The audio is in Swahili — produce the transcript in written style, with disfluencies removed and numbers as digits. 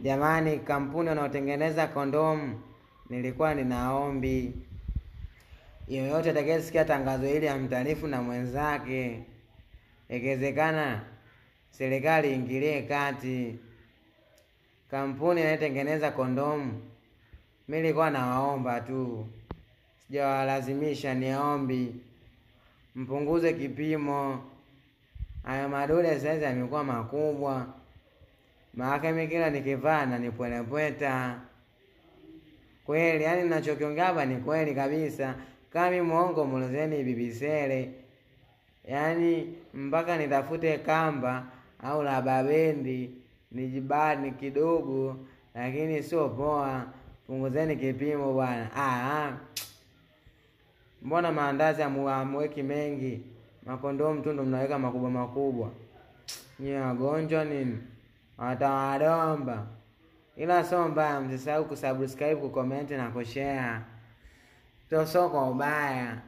Jamani, kampuni wanaotengeneza kondomu, nilikuwa ninaombi yoyote atakayesikia tangazo hili amtaarifu na mwenzake. Ikiwezekana serikali ingilie kati. Kampuni inayotengeneza kondomu, mi nilikuwa nawaomba tu, sijawalazimisha, niombi mpunguze kipimo. Hayo madude saizi yamekuwa makubwa, maana mimi kila nikivaa na nipwetapweta kweli. Yani ninachokiongea hapa ni kweli kabisa. Kama mimi mwongo, mulezeni Bibi Sele. Yaani mpaka nitafute kamba au raba bendi nijibani kidogo, lakini sio poa. Punguzeni kipimo bwana. Ah, mbona maandazi hamweki mengi? Makondomu tu ndo mnaweka makubwa makubwa. Nyie wagonjwa nini? Watawadomba. Ila sio mbaya, msisahau kusubscribe, kucomment na kushare. Sio kwa ubaya.